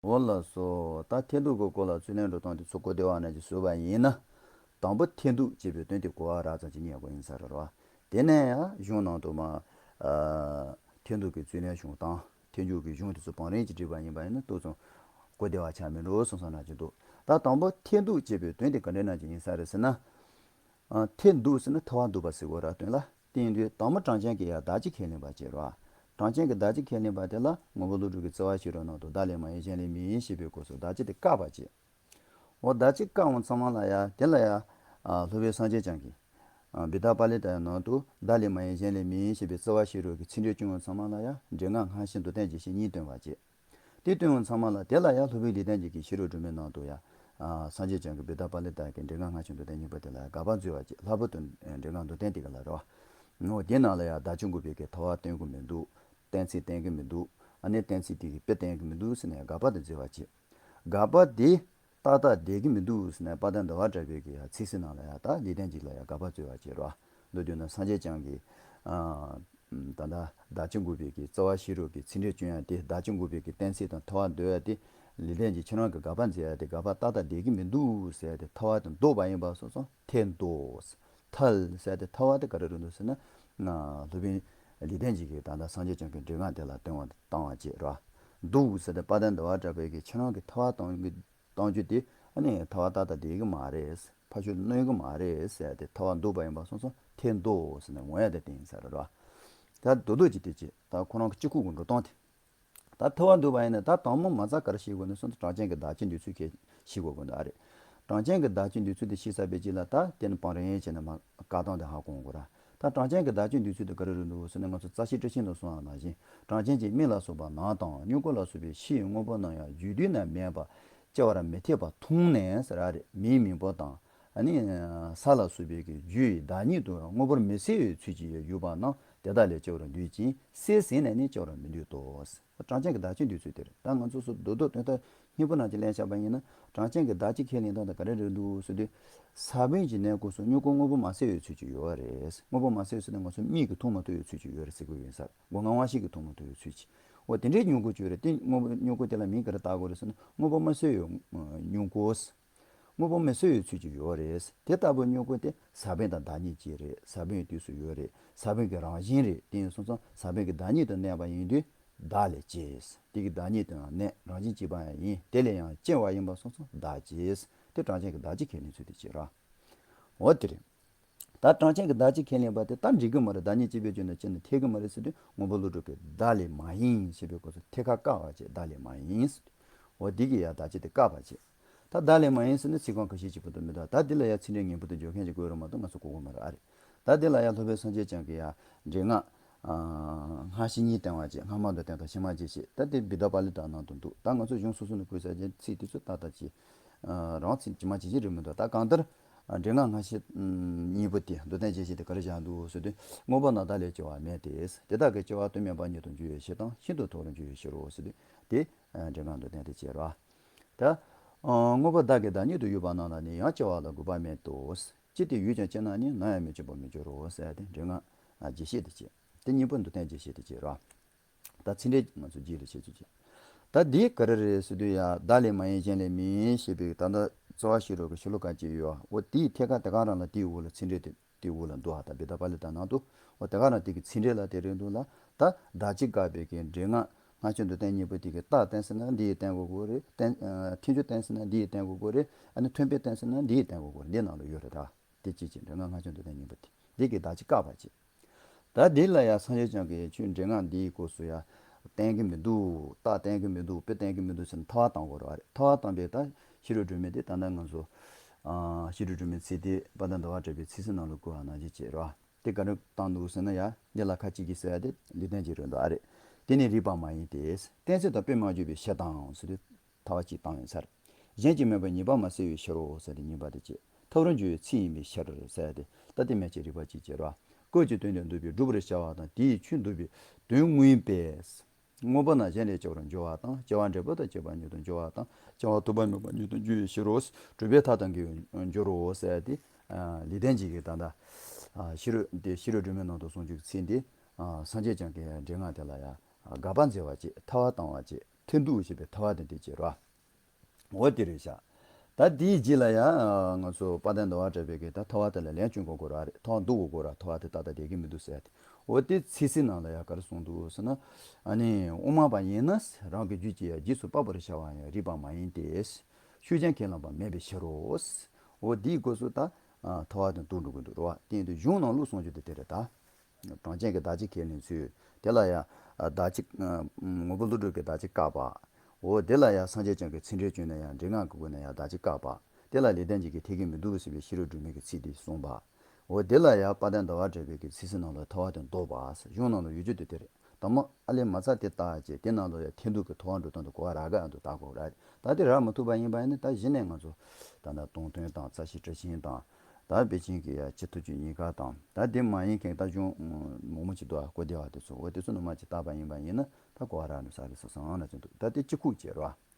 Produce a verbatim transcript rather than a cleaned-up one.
འོ་ལགས་སོ། ད་ཐེར་འདོན་གྱི་སྐོར་ལ་རྩོད་ལན་འགྲོ་སྟངས་དེ་ཚོ་གོ་བདེ་བ་ནང་བཞིན་བཟོས་པ་ཡིན་ན། དང་པོ་ཐེར་འདོན་ཅེས་པའི་དོན་དེ་གོ་བ་རགས་ཙམ་ཅིག་རྙེད་དགོས་ཡིན་ས་རེད་བ། དེ་ནས་ཡང་གཞུང་ནང་དུ་མ། ཨ། ཐེར་འདོན་གྱི་རྩོད་ལན་གཞུང་དང་ཐལ་འགྱུར་གྱི་གཞུང་དེ་ཚོ་བང་རིམ་གྱིས་བསྒྲིགས་པ་ཡིན་པ་ཡིན་ན་ཏོག་ཙམ་གོ་བདེ་བ་ཆགས་མི་འགྲོ་བསམ་བསམ་ནང་བཞིན་འདུག་ད་དང་པོ་ཐེར་འདོན་ཅེས་པའི་དོན་དེ་ག་འདྲ་ནང་བཞིན་ཡིན་ས་རེད་ཟེར་ན། ཨ། ཐེར་འདོན་ཟེར་ན་ཐལ་བ་འདོན་པ་ཟེར་དགོས་ར། དོན་ལ་བརྟེན་དུས་དང་པོ་གྲངས་ཅན་གྱི་ཡང་བདག་གཅིག་ཁས་ལེན་པ་བྱེད་རོགས། གྲངས་ཅན་གྱི་བདག་གཅིག་ཁས་ལེན་པ་དེ་ལ་དངོས་པོ་བློ་གྲོས་ཀྱི་རྩོལ་བ་ཤེས་རབ་ནང་དུ་བདག་ལས་མ་ཡིན་གཞན་ལས་མིན་ཞེས་པའི་སྐབས་སུ་བདག་གཅིག་དེ་བཀག་པ་བྱེད། འོ་བདག་གཅིག་བཀག་འོང་ཚང་མ་ལ་ཡང་དེ་ལ་ཡང་། ཨ། སློབ་དཔོན་སངས་རྒྱས་བསྐྱངས་ཀྱིས། ཨ། བི་དྷ་པཱ་ལི་ཏའི་ནང་དུ་བདག་ལས་མ་ཡིན་གཞན་ལས་མིན་ཞེས་པའི་རྩོལ་བ་ཤེས་རབ་ཀྱི་ཚིག་འགྲེལ་བསྐྱོན་འོང་ཚང་མ་ལ་ཡང་འགྲེལ་ངག་སྔ་ཕྱི་མདོར་བསྟན་རྒྱས་བཤད་གཉིས་སྟོན་པ་བྱེད། དེ་སྟོན་འོང་ཚང་མ་ལ་དེ་ལ་ཡང་སློབ་དཔོན་ལེགས་ལྡན་འབྱེད་ཀྱི་ཤེས་རབ་སྒྲོན་མེའི་ནང་དུ་ཡང་། ཨ། སངས་རྒྱས་བསྐྱངས་ཀྱིས་བི་དྷ་པཱ་ལི་ཏ་གི་འགྲེལ་ངག་སྔ་ཕྱི་མདོར་བསྟན་གཉིས་པོ་དེ་ལ་ཡང་དགག་པ་མཛད་པ་བྱེད། ལྷག་པར་དུ་འགྲེལ་ངག་མདོར་བསྟན་དེ་ག་ལ་རེད་བ། འོ་དེའི་ནང་ལ་ཡང་བདག་གཅིག་འགོག་པའི་གི་ཐལ་བ་སྟོན་གྱི་མི་འདུག་གཏན་ཚིགས་བསྟན་གྱི་མི་འདུག་ཨ་ནི་གཏན་ཚིགས་དེ་གི་དཔེ་བསྟན་གྱི་མི་འདུག་ཟེར་ནས་དགག་པ་དེ་མཛད་པ་བྱེད། དགག་པ་དེ་ཏག་ཏག་བསྡད་ཀྱི་མི་འདུག་ཟེར་ནས་དཔལ་ལྡན་ཟླ་བ་གྲགས་པའི་གི་ཡང་ཚིག་གསལ་ནང་ལ་ཡང་ད་ལེགས་ལྡན་འབྱེད་ལ་ཡང་དགག་པ་མཛད་པ་བྱེད་རོགས། མདོར་བསྡུས་ན་སངས་རྒྱས་བསྐྱངས་ཀྱིས། ཨ། ད་ལྟ་བདག་གཅིག་འགོག་པའི་གི་རྩོལ་བ་ཤེས་རབ་ཀྱི་ཚིག་འགྲེལ་བསྐྱོན་ཡ་དེ། བདག་གཅིག་འགོག་པའི་གི་གཏན་ཚིགས་དང་ཐལ་བ་འདོད་ཡ་དེ། ལེགས་ལྡན་འབྱེད་ཁྱེད་རང་གི་དགག་པ་མཛད་ཡ་དེ་དགག་པ་ཏག་ཏག་བསྡད་ཀྱི་མི་འདུག་ཟེར་ཡ་དེ་ཐལ་བ་དེ་བཟློག་པ་ཡིན་པ་སོང་ཙང་ཐལ་འདོད། ཐལ་ཟེར་ཡ་དེ་ཐལ་བ་དེ་ག་རེ་རེད་འདུག་ཟེར་ན། སློབ་དཔོན་ལེགས་ལྡན་འབྱེད་ཀྱིས་ད་ལྟ་སངས་རྒྱས་བསྐྱངས་ཀྱི་འགྲེལ་ངག་དེ་ལ་སྟོན་པ་བཏང་བ་བྱེད་རོགས། འདུག་ཟེར་ཏེ་དཔལ་ལྡན་ཟླ་བ་གྲགས་པའི་གི་ཁྱེད་རང་གི་ཐལ་བ་གཏོང་གི་གཏོང་རྒྱུ་དེ། ཨ་ནི་ཐལ་བ་ཏག་ཏག་བསྡད་ཀྱི་མ་རེད། ཕར་ཕྱོགས་གནོན་གྱི་མ་རེད་ཟེར་ཏེ་ཐལ་བ་བཟློག་པ་ཡིན་པ་སོང་ཙང་ཐལ་འདོད་ཟེར་ནས་ངོ་ཡ་དེ་བསྟན་ཡིན་ས་རེད་རོ། ད་རྡོག་རྡོག་ཅིག་དེ་ཅི་ད་ཁོ་རང་གི་གཅིག་ཁུག་གི་འགྲོ་སྟངས་དེ། ད་ཐལ་བ་བཟློག་པ་ཡིན་ན་ད་དང་པོ་མ་རྩ་ག་རེ་ཤེས་དགོས་ནས་སོང་ཙང་གྲངས་ཅན་གྱི་བདག་གཅིག་འདོད་ཚུལ་ཁས་ཤེས་དགོས་དགོས་འདུག་ཨ་རེད། གྲངས་ཅན་གྱི་བདག་གཅིག་འདོད་ཚུལ་དེ་ཤེས་ཚར་བའི་རྗེས་ལ་ད་དེ་ནི་བང་རིམ་བྱས་ནས་མ་བཀག་སྟངས་དེ་ཧ་གོ་དགོས་ར། ད་གྲངས་ཅན་གྱི་བདག་གཅིག་འདོད་ཚུལ་དེ་ག་རེ་རེད་འདུག་ཟེར་ན། ང་ཚོ་རྩ་ཤེ་བཀྲ་ཤིས་ནང་གསུངས་པ་ནང་བཞིན། གྲངས་ཅན་གྱི་མིག་ལ་སོགས་པ་ནང་དང་མྱུ་གུ་ལ་སོགས་པའི་ཕྱིའི་དངོས་པོ་རྣམས་ཡང་རྒྱུ་དུས་ན་མེད་པ་སྐྱེ་བར་མི་འཐད་པ་མཐོང་ནས་ཟེར་བ་རེད། མིའི་མིང་པོ་དང་ཨ་ནི་ས་ལ་སོགས་པའི་གི་རྒྱུ་ཡི་བདག་ཉིད་དུ་དངོས་པོར་མི་གསལ་བའི་ཚུལ་གྱིས་ཡོད་པ་རྣམས་དེ་དག་ལས་སྐྱེ་བར་འདོད་ཅིང་། གསལ་ཟིན་ནས་ནི་སྐྱེ་བར་མི་འདོད་དོ། གྲངས་ཅན་གྱི་བདག་གཅིག་འདོད་ཚུལ་དེ་རེད། ད་ང་ཚོ་སོ་རྡོག་རྡོག་དོན་དག་སྙིང་པོ་ནང་གཅིག་ལེན་བཞག་པ་ཡིན་ན། གྲངས་ཅན་གྱི་བདག་གཅིག་ཁས་ལེན་སྟངས་དེ་ག་རེ་རེད་འདུག་ཟེར་དུས། ས་བོན་གྱི་གནས་སྐབས་སུ་མྱུ་གུ་དངོས་པོ་མ་གསལ་བའི་ཚུལ་གྱིས་ཡོད་རེད། དངོས་པོ་མ་གསལ་ཟེར་ན་ང་ཚོ་མིག་གིས་མཐོང་མ་ཐུབ་པའི་ཚུལ་གྱིས་ཡོད་རེད་ཟེར་དགོས་ཡིན་ས། སྒོ་ལྔ་དབང་ཤེས་ཀྱིས་མཐོང་མ་ཐུབ་པའི་ཚུལ་གྱིས། འོ་དེ་འདྲའི་མྱུ་གུ་ཅིག་ཡོད་རེད། དེ་དངོས་པོ་མྱུ་གུ་དེ་ལ་མིང་ག་རེ་བཏགས་དགོས་རེད་ཟེར་ན། དངོས་པོ་མ་གསལ་བའི་མྱུ་གུ། དངོས་པོ་མི་གསལ་བའི་ཚུལ་གྱིས་ཡོད་རེད། དེ་ལྟ་བུའི་མྱུ་གུ་དེ་ས་བོན་དང་བདག་ཉིད་ཅིག་རེད། ས་བོན་དུས་སུ་ཡོད་རེད། ས་བོན་གྱི་རང་བཞིན་རེད། དེ་ཡིན་སོང་ཙང་ས་བོན་གྱི་བདག་ཉིད་དུ་གནས་པ་ཡིན་དུས་བདག་ལས་སྐྱེས། དེ་གི་བདག་ཉིད་དུ་ཡང་གནས། རང་བཞིན་གཅིག་པ་ཡང་ཡིན། དེ་ལས་ཡང་སྐྱེ་བ་ཡིན་པ་སོང་ཙང་བདག་སྐྱེས། དེ་གྲངས་ཅན་གྱི་བདག་གཅིག་ཁས་ལེན་ཚུལ་དེ་བྱེད་ར། འོ་དེ་རེད། ད་གྲངས་ཅན་གྱི་བདག་གཅིག་ཁས་ལེན་པ་དེ་ད་འགྲིག་གི་མ་རེད། བདག་ཉིད་གཅིག་པའི་རྒྱུ་ན་སྐྱེ་ནས་འཐད་ཀྱི་མ་རེད་ཟེར་དུས། དངོས་པོ་བློ་གྲོས་ཀྱིས་བདག་ལས་མ་ཡིན་ཞེས་པའི་སྐབས་སུ་ཐད་ཀར་བཀག་པ་བྱས། བདག་ལས་མ་ཡིན་ཟེར་དུས། འོ་འདི་གིས་ཡང་བདག་གཅིག་དེ་བཀག་པ་བྱས། ད་བདག་ལས་མ་ཡིན་ཟེར་ན་ཚིག་རྐང་ཁ་ཤས་གཅིག་པོ་དེ་མི་འདུག་ད་འདི་ལ་ཡང་ཚིག་འགྲེལ་ངེས་པར་དུ་འཇོག་མཁན་ཅིག་དགོས་རེད་མ་གཏོགས་ང་ཚོ་གོ་གི་མ་རེད། ཨ་རེད། ད་འདི་ལ་ཡང་སློབ་དཔོན་སངས་རྒྱས་བསྐྱངས་ཀྱིས་ཡང་འགྲེལ་ངག་སྔ་ཕྱི་གཉིས་བསྟན་པ་བྱས། སྔ་མ་མདོར་བསྟན་དང་ཕྱི་མ་རྒྱས་བཤད། ད་དེ་བི་དྷ་པཱ་ལི་ཏ་ནང་དུ་འདུག་ད་ང་ཚོ་གཞུང་སོ་སོ་ནས་བཀོད་ས་ཅན་ཚིག་དེ་ཚོ་ཏག་ཏག་ཅིག་རང་ཚིག་ཇི་མ་ཇི་བཞིན་རེད་མི་འདུག་ད་གང་ལྟར། འགྲེལ་ངག་སྔ་ཕྱི་གཉིས་པོ་དེ་མདོར་བསྟན་རྒྱས་བཤད་དེ་ག་རེ་བཞག་འདུག་ཟེར་དུས། དངོས་པོ་རྣམས་བདག་ལས་སྐྱེ་བ་མེད་དེ། དེ་དག་གི་སྐྱེ་བ་དོན་མེད་པ་ཉིད་དུ་འགྱུར་བའི་ཕྱིར་དང་། ཤིན་ཏུ་མཐོ་རུ་འགྱུར་བའི་ཕྱིར་རོ་ཟེར་དུས། དེ་འགྲེལ་ངག་མདོར་བསྟན་དེ་བྱེད་རོ། ད་དངོས་པོ་བདག་གི་བདག་ཉིད་དུ་ཡོད་པ་རྣམས་ལ་ནི་ཡང་སྐྱེ་བ་ལ་འགོད་པ་མེད་དོ། ཅི་སྟེ་ཡོད་ཀྱང་སྐྱེས་ན་ནི། ནམ་ཡང་མི་སྐྱེ་བར་མི་འགྱུར་རོ་ཟེར་ཏེ་འགྲེལ་ངག་རྒྱས་བཤད་དེ་བྱེད། དེ་གཉིས་པོ་མདོར་བསྟན་རྒྱས་བཤད་དེ་བྱེད་རོ། ད་ཚིག་འགྲེལ་ང་ཚོ་རྗེས་ལ་བྱེད་ཚུལ་བྱེད། ད་འདི་ག་རེ་རེད་ཟེར་དུས་ཡ། བདག་ལས་མ་ཡིན་གཞན་ལས་མིན་ཞེས་པའི་ད་ལྟ་རྩོལ་བ་ཤེས་རབ་ཀྱི་ཤོ་ལོ་ཀ་གཅིག་ཡོད། འོ་དེའི་ཐད་ཀར་དེ་ག་རང་ལ་དེའི་འོག་ལ་ཚིག་འགྲེལ་དེ་དེའི་འོག་ལ་འདུག་ཨ། ད་བི་དྷ་པཱ་ལི་ཏ་ནང་དུ། འོ་དེ་ག་རང་དེ་གི་ཚིག་འགྲེལ་ལ་དེ་རེད་འདུག་ལ། ད་བདག་གཅིག་བཀག་པའི་གི་འགྲེལ་ངག་སྔ་ཕྱི་མདོར་བསྟན་གཉིས་པོ་དེ་གི་རྟགས་བསྟན་ཟེར་ན་འདི་ཡི་བསྟན་དགོས་དགོས་རེད། བསྟན་ཨ་ཐལ་འགྱུར་བསྟན་ཟེར་ན་འདི་ཡི་བསྟན་དགོས་དགོས་རེད། ཨ་ནི་མཐུན་དཔེ་བསྟན་ཟེར་ན་འདི་ཡི་བསྟན་དགོས་དགོས་རེད། འདི་ནང་ལ་ཡོད་རེད་ད། དེ་གཅིག་བྱས། འགྲེལ་ངག་སྔ་ཕྱི་མདོར་བསྟན་གཉིས་པོ་དེ། འདི་གི་བདག་གཅིག་བཀག་པ་བྱེད། ད་འདི་ལ་ཡང་སངས་རྒྱས་བསྐྱངས་ཀྱིས་ཁྱོད་འགྲེལ་ངག་འདིའི་སྐབས་སུ་ཡང་བསྟན་གྱི་མི་འདུག་རྟགས་བསྟན་གྱི་མི་འདུག་དཔེ་བསྟན་གྱི་མི་འདུག་ཟེར་ནས་ཐལ་བ་བཏང་དགོས་རེད་བ། རེད། ཐལ་བ་བཏང་པའི་ད་ཤེས་རབ་སྒྲོན་མེ་དེ་ད་ལྟ་ང་ཚོ། ཨ། ཤེས་རབ་སྒྲོན་མེའི་ཚིག་དེ་དཔལ་ལྡན་ཟླ་བ་གྲགས་པའི་ཚིག་གསལ་ནང་ལ་བཀོད་པ་ནང་བཞིན་བྱས་རེད་བ། དེ་ག་རེ་བཏང་འདུག་ཟེར་ན་ཡང་འདི་ལ་ཁ་ཅིག་གིས་ཟེར་ཡ་དེ་ལེགས་ལྡན་འབྱེད་རེད་འདུག་ཨ་རེད། དེ་ནི་རིགས་པ་མ་ཡིན་ཏེ། གཏན་ཚིགས་དང་དཔེ་སྨྲ་བརྗོད་པའི་ཕྱིར་དང་ཟེར་དུས། ཐལ་བ་གཅིག་བཏང་ཡོད་ས་རེད། གཞན་གྱིས་སྨྲས་པ་ཉིད་པར་མ་གསལ་བའི་ཕྱིར་རོ་ཟེར་ཏེ་གཉིས་པ་དེ་བྱས། མཐོ་རུ་འགྱུར་བའི་ཚིག་ཡིན་པའི་ཕྱིར་ཟེར་ཏེ་ད་དེ་མན་ཆད་རིགས་པ་གཅིག་བྱས་རོ། སྐབས་ཀྱི་དོན་དེ་འདོད་པས་སྒྲུབ་པར་བྱ་བ་དང་། དེ་ཡི་ཆོས་འདོད་པའི་དོན་མངོན་པས། དངོས་པོ་རྣམས་གཞན་ལས་སྐྱེ་བར་འགྱུར་བ་དང་། སྐྱེ་བ་འབྲས་བུ་དང་བཅས་པ་ཉིད་དུ་འགྱུར་བ་དང་། སྐྱེ་བ་ཐོགས་པ་མེད་པ་ཉིད་དུ་འགྱུར་བའི་ཕྱིར་རོ། གྲུབ་པའི་མཐའ་དང་འགལ་བར་འགྱུར་རོ་ཟེར་ཏེ། ལེགས་ལྡན་འབྱེད་ཀྱི་ད་ལྟ་ཤེས་རབ་དེ་ཤེས་རབ་སྒྲོན་མེའི་ནང་དུ་གསུངས་རྒྱུ་གི་ཚིག་འདི། སངས་རྒྱས་བསྐྱངས་ཀྱིས་འགྲེལ་ངག་དེ་ལ་ཡང་དགག་པ་མཛད་པ་བྱས། ཐལ་བ་བཏང་བ་བྱས། ཐལ་འདུག་ཅེས་པའི་ཐལ་བ་དེ་འདི་བྱེད་རོགས། འོ་དེ་རེད་ཤག་ད་དེའི་རྗེས་ལ་ཡང་ང་ཚོ་དཔལ་ལྡན་ཟླ་བ་གྲགས་པའི་གི་ད་ཐལ་བ་དེ་ལ་ལན་བསྐྱོན་དགོས་དགོས་ར་རེད། ཐལ་བ་འདུག་དགོས་དགོས་ར། ཐལ་བ་དེ་ཏག་ཏག་བསྡད་ཀྱི་མི་འདུག་ཟེར་ཏེ། འོ་དེ་ཚིག་གསལ་ནང་ལ་ཡང་ག་རེ་གསུངས་འདུག་ཟེར་ན། ཨ་ནི་དབུ་མ་པ་ཡིན་ན་རང་གི་རྒྱུད་ཀྱི་ཡང་རྗེས་སུ་དཔག་པར་བྱ་བ་ཡང་རིགས་པ་མ་ཡིན་ཏེ། ཤུགས་ཀྱིས་ཁས་བླངས་པ་མེད་པའི་ཕྱིར་རོ། འོ་དེའི་སྐབས་སུ་ད་ཐལ་བ་དེ་འདུག་འགྲོ་གི་འདུག་རེད་བ། དེ་ཡིན་དུས་གཞུང་ནང་ལུགས་གསུང་རྒྱུ་དེ་དེ་རེད་ད། གྲངས་ཅན་གྱི་བདག་གཅིག་ཁས་ལེན་ཚུལ། དེ་ལ་ཡང་བདག་གཅིག་ངོ་བོ་ཀླུ་སྒྲུབ་ཀྱི་བདག་གཅིག་བཀག་པ། འོ་དེ་ལ་ཡང་སངས་རྒྱས་བསྐྱངས་ཀྱི་ཚིག་འགྲེལ་བྱས་ན་ཡང་འགྲེལ་ངག་གི་སྒོ་ནས་ཡང་བདག་གཅིག་བཀག་པ། དེ་ལ་ལེགས་ལྡན་འབྱེད་ཀྱི་ཐེག་གེ་མི་འདུག་ཟེར་བའི་ཤེས་རབ་སྒྲོན་མེ་གི་ཚིག་འདི་གསུངས་པ། འོ་དེ་ལ་ཡང་དཔལ་ལྡན་ཟླ་བ་གྲགས་པའི་གི་ཚིག་གསལ་ནང་ལ་ཐལ་བ་དེ་འདོགས་པ་ཟེར། གཞུང་ནང་ལ་ཡོད་རྒྱུ་དེ་དེ་རེད། དང་པོ་ཨ་ལས་མ་རྩ་དེ་བཏགས་རྗེས་དེ་ནང་ལ་ཡང་ཐལ་འདུག་གི་ཐལ་བ་འགྲོ་སྟངས་དེ་གོ་བ་རག་ག་ཡང་དུ་བཏགས་དགོས་རེད། ད་དེ་རག་མ་ཐུབ་པ་ཡིན་པ་ཡིན་ན་ད་གཞི་ནས་ང་ཚོ་ད་ལྟ་སྟོང་ཐུན་དང་རྩ་ཤེ་བཀྲ་ཤིས་དང་། ད་དཔེ་ཅན་གྱི་ཡ་སྤྱི་ཐུབ་ཀྱི་གཉིས་ཀ་དང་། ད་དེ་མ་ཡིན་མཁན་ད་གཞུང་མང་པོ་ཅིག་འདུག་ཨ། གོ་བདེ་བ་དེ་ཚོ། འོ་དེ་ཚོ་ནང་མ་ཅིག་བལྟས་པ་ཡིན་པ་ཡིན་ན་ད་གོ་བ་རག་ནས་ས་རེ་ས་སང་ན་ཅིག་འདུག་ད་དེ་གཅིག་ཁུག་བྱེད་རོགས།